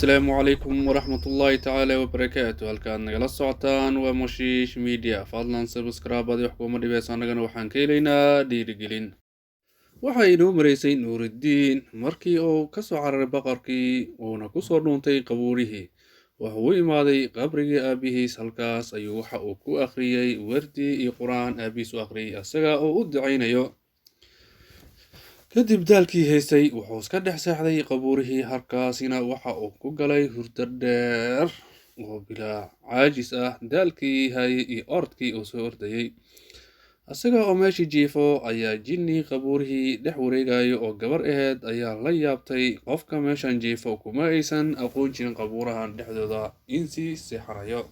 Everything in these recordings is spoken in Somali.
Assalaamu calaykum waraxmatullaahi tacaala wabarakaatu. Halkaad nagala socotaan waa Moshiish Media. Fadlan subscribe adi wax kuuma dhibeyso, annagana waxaan ka helaynaa dhiirigelin. Waxaa inoo maraysay Nuuriddiin markii uu ka soo cararay boqorkii uuna kusoo dhuuntay qabuurihii. Wuxuu u imaaday qabrigii aabihiis. Halkaas ayuu waxa uu ku akhriyey wardi iyo Qur-aan aabihiis u akhriyey, isaga oo u ducaynayo. Kadib daalkii haystay, wuxuu iska dhex seexday qabuurihii. Halkaasina waxa uu ku galay hurdo dheer oo bilaa caajis ah, daalkii hayay iyo orodkii uu soo ordayey. Isaga oo meeshii jiifo ayaa jinni qabuurihii dhex wareegayo oo gabar aheyd ayaa la yaabtay qofka meeshan jiifo. Kuma aysan aqoon jirin qabuurahan dhexdooda insi seexanayo.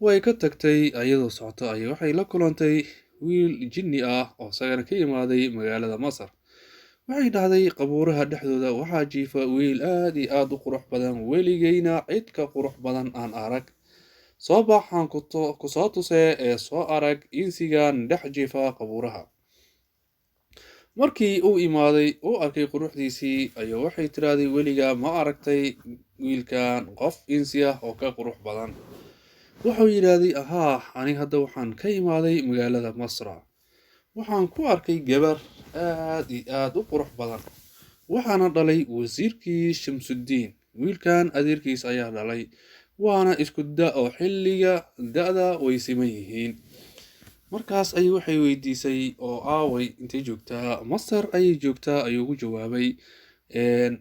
Way ka tagtay. Ayadoo socoto ayay waxay la kulantay wiil jinni ah oo isagana ka imaaday magaalada Masar. Waxay dhahday, "Qabuuraha dhexdooda waxaa jiifa wiil aad iyo aad u qurux badan, weligeyna cid ka qurux badan aan arag. Soo baxaan kusoo tusee ee soo arag insigan dhex jiifa qabuuraha." Markii uu imaaday, uu arkay quruxdiisii, ayuu waxay tiraahday, "Weligaa ma aragtay wiilkan qof insi ah oo ka qurux badan?" Wuxuu yidhaahday, "Ahaa, ani hadda waxaan ka imaaday magaalada Masra. Waxaan ku arkay gabar aad iyo aad u qurux badan, waxaana dhalay wasiirkii Shamsuddiin. Wiilkan adeerkiis ayaa dhalay, waana isku da oo xilliga da'da way siman yihiin." Markaas ayay waxay weydiisay, "Oo aaway, intay joogtaa?" "Masar ayay joogtaa," ayuu ugu jawaabay.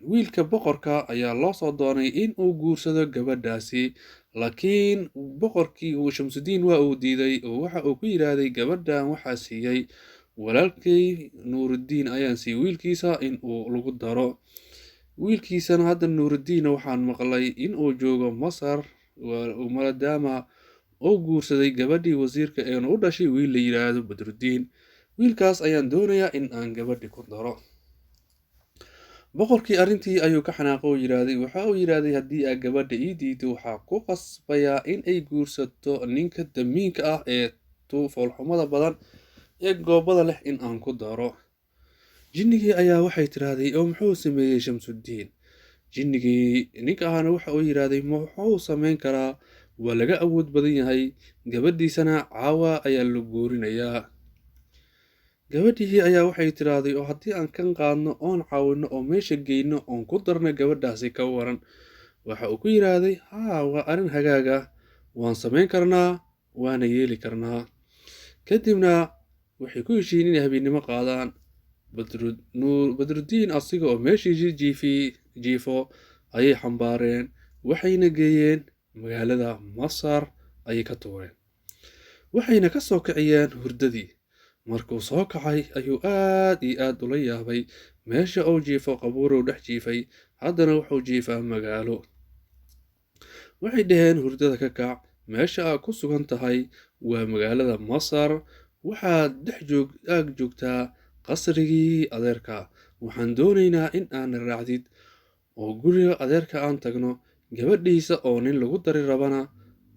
Wiilka boqorka ayaa loo soo doonay in uu guursado gabadhaasi, laakiin boqorkii Shamsudiin waa uu diiday, oo waxa uu ku yidhaahday, "Gabadhan waxaa siiyey walaalkay Nuuruddiin, ayaan siiyey wiilkiisa in uu lagu daro wiilkiisana. Hadda Nuuruddiinna waxaan maqlay in uu joogo Masar, maadaama uu guursaday gabadhii wasiirka eena u dhashay wiil la yidhaahdo Badruddiin. Wiilkaas ayaan doonayaa in aan gabadhi ku daro." Boqorkii arrintii ayuu ka xanaaqo oo yidhaahday, waxa uu yidhaahday, "Haddii aad gabadha ii diido, waxaa ku qasbayaa in ay guursato ninka damiinka ah ee foolxumada badan ee goobada leh in aan ku daro." Jinnigii ayaa waxay tiraahday, "Oo muxuu sameeyey Shamsuddiin?" Jinnigii ninka ahana waxa uu yidhaahday, "Muxuu samayn karaa? Waa laga awood badan yahay. Gabadhiisana caawa ayaa la guurinayaa." Gabadhihii ayaa waxay tiraahday, "Oo haddii aan kan qaadno oon caawino oo meesha geyno oon ku darno gabadhaasi, ka waran?" Waxa uu ku yidhaahday, "Haa, waa arrin hagaag ah, waan samayn karnaa, waana yeeli karnaa." Kadibna waxay ku heshiiyeen inay habeennimo qaadaan. Badruddiin asiga oo meeshii jiifo ayay xambaareen, waxayna geeyeen magaalada Masar ayay ka tuureen, waxayna ka soo kiciyeen hurdadii. Markuu soo kacay ayuu aad iyo aad ula yaabay meesha uu jiifo. Qabuuruu dhex jiifay, haddana wuxuu jiifaa magaalo. Waxay dhaheen, "Hurdada ka kac, meesha aad ku sugan tahay waa magaalada Masar, waxaad dhex joog aag joogtaa qasrigii adeerka. Waxaan doonaynaa in aana raacdid oo guriga adeerka aan tagno, gabadhiisa oo nin lagu dari rabana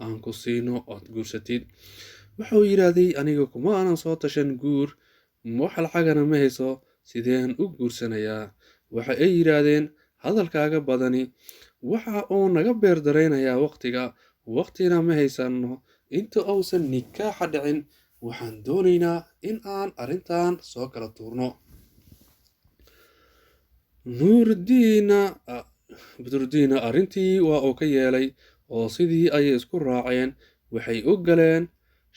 aan ku siino ood guursatid." Wuxuu yidhaahday, "Aniga kuma aanan soo tashan guur, wax lacagana ma hayso, sideen u guursanayaa?" Waxa ay yidhaahdeen, "Hadalkaaga badani waxa uu naga beer daraynayaa waqtiga, waqtina ma haysanno. Inta uusan nikaaxa dhicin waxaan doonaynaa in aan arrintan soo kala tuurno." Nuurdiina Badruddiinna arrintii waa uu ka yeelay, oo sidii ayay isku raaceen. Waxay u galeen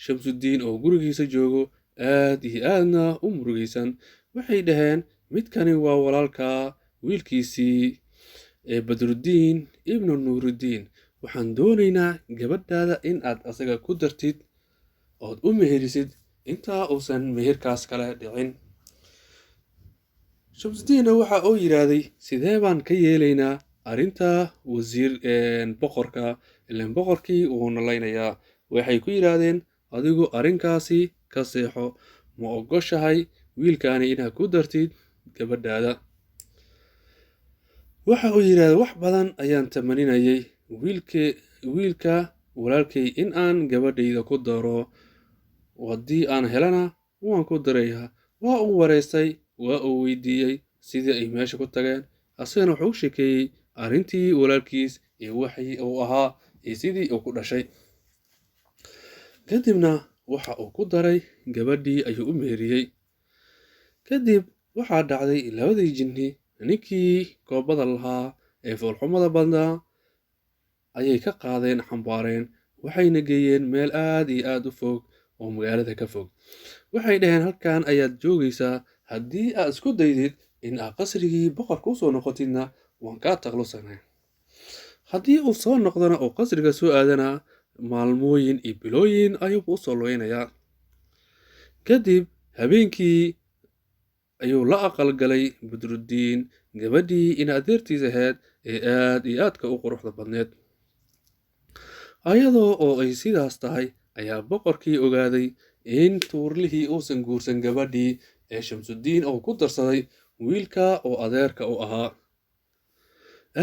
Shamsuddiin oo gurigiisa joogo, aad iyo aadna u murugaysan. Waxay dhaheen, "Midkani waa walaalka wiilkiisii ee Badruddiin ibnu Nuuruddiin. Waxaan doonaynaa gabadhaada in aad asaga ku dartid ood u meherisid intaa uusan meherkaas kale dhicin." Shamsudiinna waxa uu yidhaahday, "Sidee baan ka yeelaynaa arrinta wasiir boqorka? Ilaan boqorkii wuu nalaynayaa." Waxay ku yidhaahdeen, "Adigu arrinkaasi ka seexo. Ma ogoshahay wiilkaani inaad ku dartid gabadhaada?" Waxa uu yidhaahday, "Wax badan ayaan tamaninayay wiilka walaalkay in aan gabadhayda ku daro. Haddii aan helana waan ku darayaa." Waa uu wareystay, waa uu weydiiyey sidii ay meesha ku tageen. Asagana wuxuu u sheekeeyey arrintii walaalkiis iyo waxii uu ahaa iyo sidii uu ku dhashay. Kadibna waxa uu ku daray gabadhii ayuu u meheriyey. Kadib waxaa dhacday labadii jinni ninkii koobada lahaa ee foolxumada badnaa ayay ka qaadeen, xambaareen, waxayna geeyeen meel aad iyo aad u fog oo magaalada ka fog. Waxay dhaheen, halkan ayaad joogaysaa, haddii aad isku daydid in aad qasrigii boqorka usoo noqotidna waan kaa takhalusanay. Haddii uu soo noqdona oo qasriga soo aadana, maalmooyin iyo bilooyin ayuu usoo lugeynayaa. Kadib habeenkii ayuu la aqalgalay Badruddiin gabadhii in adeertiis ahayd ee aad iyo aadka u quruxda badneed. Ayadoo oo ay sidaas tahay ayaa boqorkii ogaaday in tuurlihii uusan guursan gabadhii ee Shamsudiin oo ku darsaday wiilka oo adeerka u ahaa.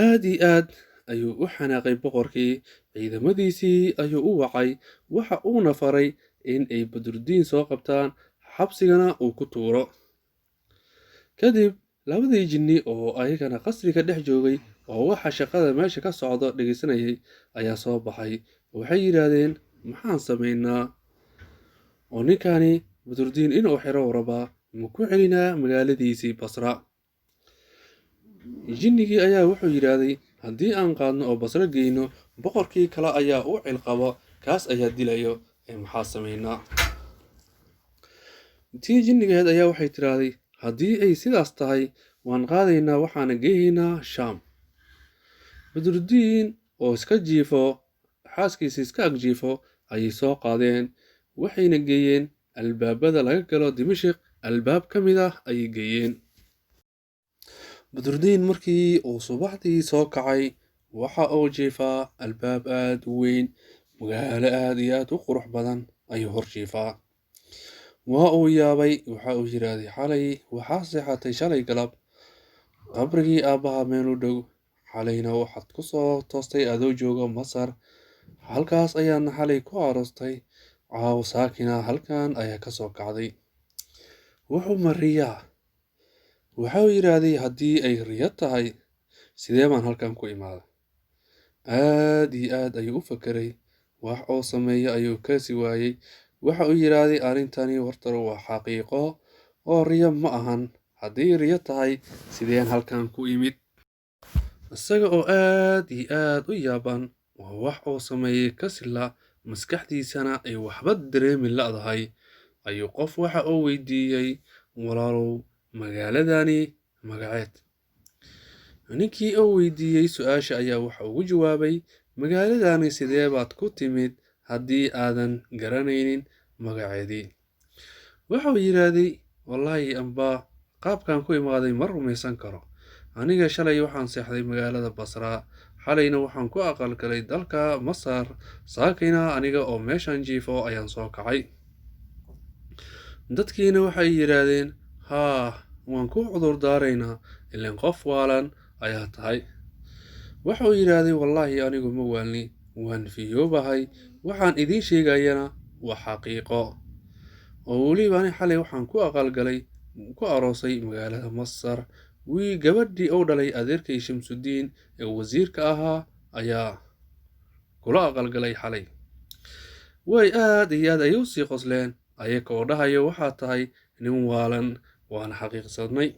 Aad iyo aad ayuu u xanaaqay boqorkii, ciidamadiisii ayuu u wacay, waxa uuna faray in ay Badruddiin soo qabtaan, xabsigana uu ku tuuro. Kadib labadii jinni oo ayagana qasriga dhex joogay oo waxa shaqada meesha ka socdo dhegeysanayay ayaa soo baxay. Waxay yidhaahdeen, maxaan sameynaa oo ninkani Badruddiin inuu xiro rabaa, ma ku celinaa magaaladiisii Basra? Jinnigii ayaa wuxuu yidhaahday, haddii aan qaadno oo Basra geyno, boqorkii kale ayaa u cilqabo, kaas ayaa dilayo, ee maxaa sameynaa? Tii jinnigeed ayaa waxay tiraahday, haddii ay sidaas tahay waan qaadaynaa, waxaana geeyaynaa Shaam. Badruddiin oo iska jiifo, xaaskiisa iska ag jiifo ayay soo qaadeen, waxayna geeyeen albaabada laga galo Dimashq, albaab ka mid ah ayay geeyeen. Badruddiin markii uu subaxdii soo kacay, waxa uu jiifaa albaab aad u weyn, magaalo aad iyo aad u qurux badan ayuu hor jiifaa. Waa uu yaabay, waxa uu yidhaahday, xalay waxaa seexatay shalay galab qabrigii aabbaha meel u dhow, xalayna waxaad ku soo toostay adoo jooga Masar, halkaas ayaadna xalay ku aroostay, caawo saakina halkan ayaa ka soo kacday. Wuxuu ma riyaa? Waxa uu yidhaahday, haddii ay riyo tahay sidee baan halkan ku imaaday? Aad iyo aad ayuu u fakeray, wax oo sameeya ayuu kasi waayey. Waxa uu yidhaahday, arrintani wartar waa xaqiiqo oo riyo ma ahan, haddii riyo tahay sideen halkan ku imid? Isaga oo aad iyo aad u yaaban oo wax uu sameeyey kasila, maskaxdiisana ay waxba dareemi la'dahay, ayuu qof waxa uu weydiiyey, walaalow magaaladani magaceed? Ninkii uu weydiiyey su-aasha ayaa waxa ugu jawaabay, magaaladani sidee baad ku timid haddii aadan garanaynin magaceedii? Waxa uu yidhaahday, wallaahi amba qaabkan ku imaaday ma rumaysan karo. Aniga shalay waxaan seexday magaalada Basra, xalayna waxaan ku aqalgalay dalka Masar, saakayna aniga oo meeshan jiifo ayaan soo kacay. Dadkiina waxay yidhaahdeen, haa, waan ku cudur daaraynaa, ileen qof waalan ayaa tahay. Waxa uu yidhaahday, wallaahi anigu ma waalni, waan fiyoobahay, waxaan idiin sheegayana waa xaqiiqo. Oo weliba ani xalay waxaan ku aqalgalay, ku aroosay magaalada Masar, wii gabadhii uu dhalay adeerkay Shamsudiin ee wasiirka ahaa ayaa kula aqalgalay xalay. Way aad iyo aad ay u sii qosleen, ayaga oo dhahayo waxaa tahay nin waalan, waana xaqiiqsadnay.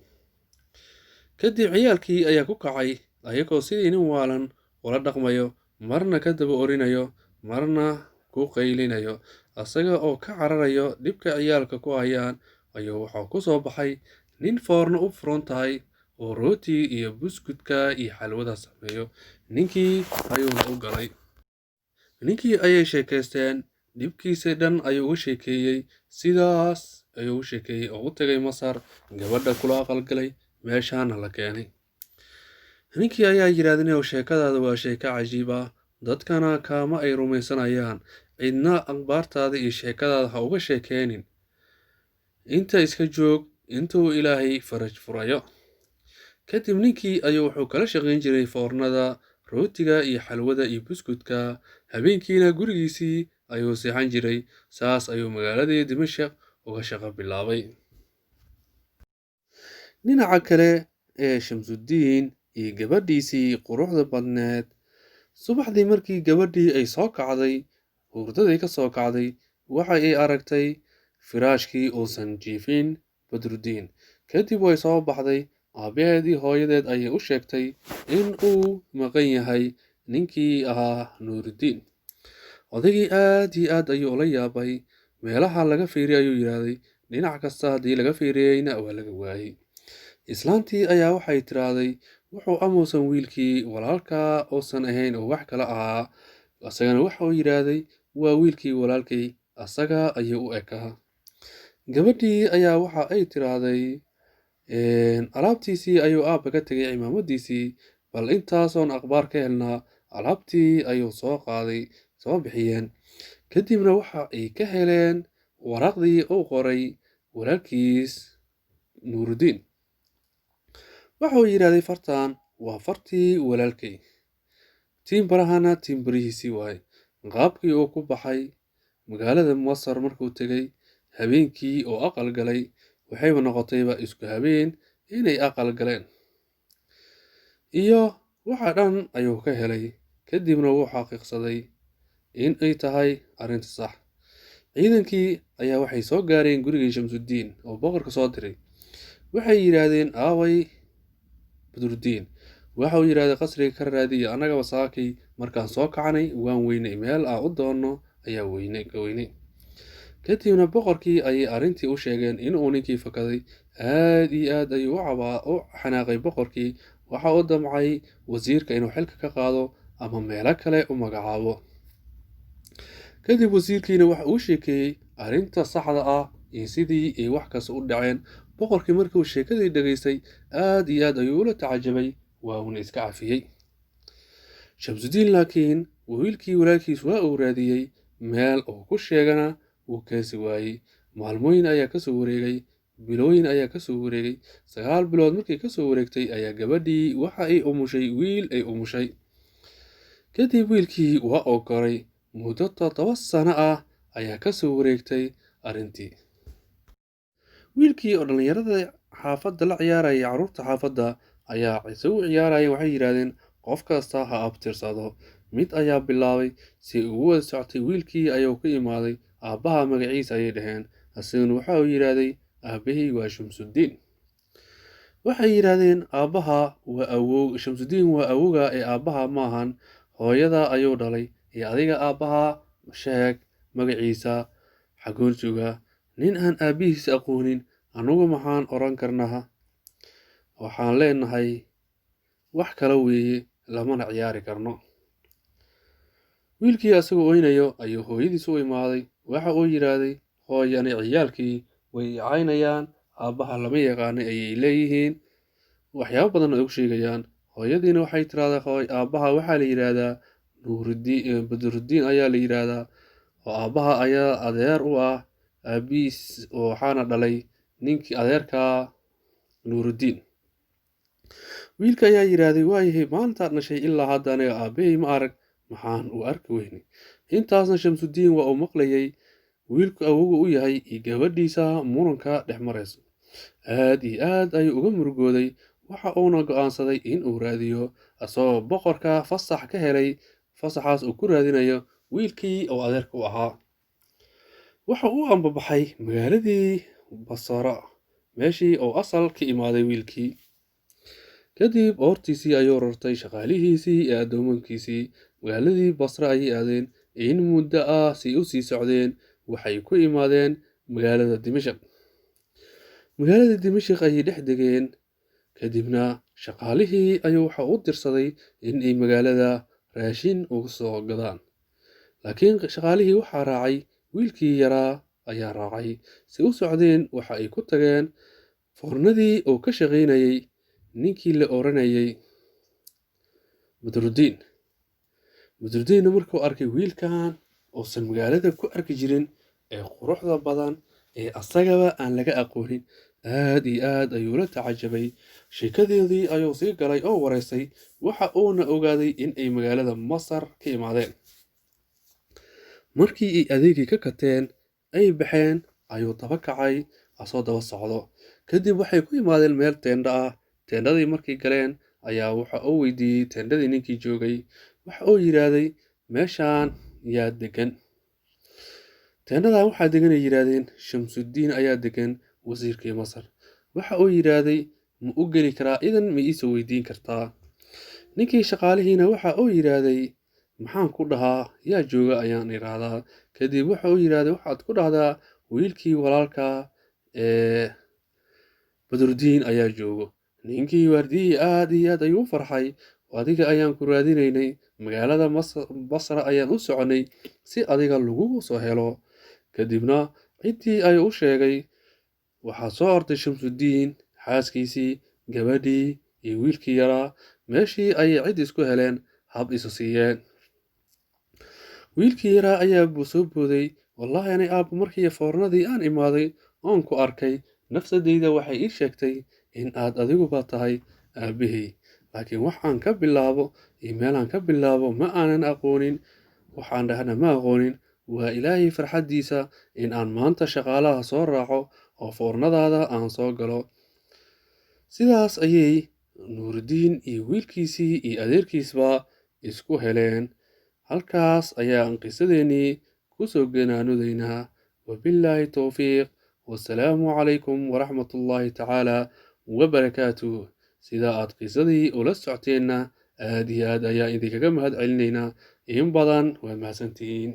Kadib ciyaalkii ayaa ku kacay, ayagoo sidii nin waalan ula dhaqmayo, marna ka daba orinayo, marna ku qaylinayo, asaga oo ka cararayo dhibka ciyaalka ku hayaan. Ayuu wuxuu ku soo baxay nin foorno u furan tahay oo rooti iyo buskudka iyo xalwada sameeyo. Ninkii ayuuna u galay. Ninkii ayay sheekaysteen, dhibkiisa dhan ayuu uga sheekeeyey, sidaas ayuu u sheekeeyey oo u tagay Masar, gabadha kula aqalgalay, meeshaana la keenay. Ninkii ayaa yidhaahday, inuu sheekadaada waa sheeko cajiib ah, dadkana kaama ay rumaysanayaan, cidna akhbaartaada iyo sheekadaada ha uga sheekeynin, inta iska joog intuu Ilaahay faraj furayo. Kadib ninkii ayuu wuxuu kala shaqayn jiray foornada rootiga iyo xalwada iyo buskudka, habeenkiina gurigiisii ayuu seexan jiray. Saas ayuu magaaladii Dimashq uga shaqo bilaabay. Dhinaca kale ee Shamsudiin iyo gabadhiisii quruxda badneed. Subaxdii markii gabadhii ay soo kacday, hurdadii ka soo kacday, waxa ay aragtay firaashkii uusan jiifin Badrudiin. Kadib way soo baxday, aabbaheed iyo hooyadeed ayay u sheegtay in uu maqan yahay ninkii ahaa Nuurudiin. Odaygii aad iyo aad ayuu ula yaabay. Meelaha laga fiiriyay ayuu yidhaahday, dhinac kasta haddii laga fiiriyeyna waa laga waayey. Islaantii ayaa waxay tiraahday, wuxuu amuusan wiilkii walaalka uusan ahayn oo wax kale ahaa. Asagana waxa uu yidhaahday, waa wiilkii walaalkay, asaga ayuu u ekaa. Gabadhii ayaa waxa ay tiraahday, alaabtiisii ayuu aabba ka tegay, cimaamadiisii, bal intaasoon akhbaar ka helnaa. Alaabtii ayuu soo qaaday, soo bixiyeen. Kadibna waxa ay ka heleen waraaqdii uu qoray walaalkiis Nuurudiin. Waxa uu yidhaahday, fartan waa fartii walaalkay, tiimbarahana tiimbarihiisii waaye. Qaabkii uu ku baxay magaalada Masar markuu tegay, habeenkii oo aqal galay, waxayba noqotayba isku habeen inay aqal galeen iyo waxa dhan ayuu ka helay. Kadibna wuu xaqiiqsaday in ay tahay arrinta sax. Ciidankii ayaa waxay soo gaareen gurigii Shamsudiin oo boqorka soo diray. Waxay yidhaahdeen, aaway Badrudiin? Waxa uu yidhahday, qasriga ka raadiya, annagaba saakay markaan soo kacanay waan weynay, meel aan u doonno ayaa weynay ka weynay. Kadibna boqorkii ayay arrintii u sheegeen inuu ninkii fakaday. Aad iyo aad ayuu u cabaa u xanaaqay boqorkii. Waxa uu damcay wasiirka inuu xilka ka qaado ama meelo kale u magacaabo. Kadib wasiirkiina waxa uu sheekeeyey arrinta saxda ah iyo sidii ay wax kasta u dhaceen. Boqorkii markii uu sheekadii dhegaystay aad iyo aad ayuu ula tacajabay, waa uuna iska cafiyey Shamsudiin. Laakiin wiilkii walaalkiis waa uu raadiyey, meel uu ku sheegana wuu keesi waayey. Maalmooyin ayaa kasoo wareegay, bilooyin ayaa kasoo wareegay. 9 bilood markay kasoo wareegtay ayaa gabadhii waxa ay umushay wiil ay umushay. Kadib wiilkii waa uu koray. Muddo 7 sano ah ayaa kasoo wareegtay arrintii. Wiilkii oo dhallinyarada xaafadda la ciyaaraya, carruurta xaafadda ayaa isagu ciyaaraya. Waxay yidhaahdeen, qof kasta ha abtirsado. Mid ayaa bilaabay si ugu wada socotay, wiilkii ayuu ku imaaday. Aabbaha magaciisa ayay dhaheen. Isaguna waxa uu yidhaahday, aabbahay waa Shamsudiin. Waxay yidhaahdeen, aabbaha waa awow, Shamsudiin waa awowga ee aabbaha maahan, hooyada ayuu dhalay, iyo adiga aabbaha sheeg magaciisa, xagoon joogaa? Nin aan aabbihiisa aqoonin anugu maxaan oran karnaa? Waxaan leenahay wax kale weeye, lamana ciyaari karno. Wiilkii asagoo oynayo ayuu hooyadiis u imaaday. Waxa uu yidhaahday, hooyani ciyaalkii way i caynayaan, aabbaha lama yaqaanay ayay leeyihiin, waxyaabo badan ay ugu sheegayaan. Hooyadiina waxay tiraahdaa, hooy, aabbaha waxaa la yidhaahdaa Nuurudiin, Badrudiin ayaa la yidhaahdaa, oo aabbaha ayaa adeer u ah aabbihiis, oo waxaana dhalay ninkii adeerkaa Nuurudiin. Wiilka ayaa yidhaahday, waayahay, maalintaad dhashay ilaa hadda aniga aabbahay ma arag, maxaan u arki weynay? Intaasna Shamsudiin waa uu maqlayay wiilku awowga u yahay iyo gabadhiisa muranka dhex marayso. Aad iyo aad ayuu uga murugooday. Waxa uuna go'aansaday in uu raadiyo, asagoo boqorka fasax ka helay, fasaxaas uu ku raadinayo wiilkii oo adeerka u ahaa. Waxa uu ambabaxay magaaladii Basra, meeshii oo asal ka imaaday wiilkii. Kadib oortiisii ayuu rartay, shaqaalihiisii iyo addoomankiisii magaaladii Basra ayay aadeen. In muddo ah si u sii socdeen, waxay ku imaadeen magaalada Dimashq. Magaalada Dimashq ayay dhex degeen. Kadibna shaqaalihii ayuu waxa u dirsaday in ay magaalada raashin uga soo gadaan, laakiin shaqaalihii waxaa raacay wiilkii yaraa ayaa raacay. Si u socdeen, waxa ay ku tageen foornadii uu ka shaqaynayay ninkii la oranayay Badrudiin. Badrudiinna markuu arkay wiilkan uusan magaalada ku arki jirin ee quruxda badan ee asagaba aan laga aqoonin, aad iyo aad ayuu la tacajabay. Sheekadeedii ayuu sii galay oo wareysay. Waxa uuna ogaaday in ay magaalada Masar ka imaadeen. Markii ay adeegii ka kateen ay baxeen ayuu daba kacay, asoo daba socdo. Kadib waxay ku imaadeen meel teendho ah. Teendhadii markay galeen, ayaa waxa uu weydiiyey teendhadii ninkii joogay. Waxa uu yidhaahday, "Meeshaan yaa degan?" "Teendhadan waxaa degan," ay yidhaahdeen, "Shamsudiin ayaa degan, wasiirkii Masar." Waxa uu yidhaahday, "Ma u geli karaa idan? Ma iisoo weydiin kartaa?" Ninkii shaqaalihiina waxa uu yidhaahday, "Maxaan ku dhahaa? Yaa jooga ayaan idhaahdaa?" Kadib waxa uu yidhaahday, "Waxaad ku dhahdaa wiilkii walaalka ee Badrudiin ayaa joogo." Ninkii waardiyihii aad iyo aad ayuu u farxay. "Adiga ayaan ku raadinaynay, magaalada Basra ayaan u soconay si adiga lagugu soo helo." Kadibna ciddii ayuu u sheegay. Waxaa soo orday Shamsudiin, xaaskiisii, gabadhii iyo wiilkii yaraa. Meeshii ayay cid isku heleen, hab isu siiyeen. Wiilkii yaraa ayaa soo booday. "Wallaahi anay aabbo, markii foornadii aan imaaday oon ku arkay, nafsadayda waxay ii sheegtay in aad adiguba tahay aabbahay, laakiin wax aan ka bilaabo iyo meelaan ka bilaabo ma aanan aqoonin, waxaan dhahna ma aqoonin. Waa Ilaahay farxaddiisa in aan maanta shaqaalaha soo raaco oo foornadaada aan soo galo." Sidaas ayay Nuurudiin iyo wiilkiisii iyo adeerkiisba isku heleen. Halkaas ayaan qisadeennii kusoo ganaanudaynaa. Wabillaahi towfiiq, wasalaamu calaykum waraxmatullaahi tacaala wabarakaatuh. Sida aad qisadii ula socoteenna aad iyo aad ayaa idinkaga mahad celinaynaa in badan. Waa mahadsantihiin.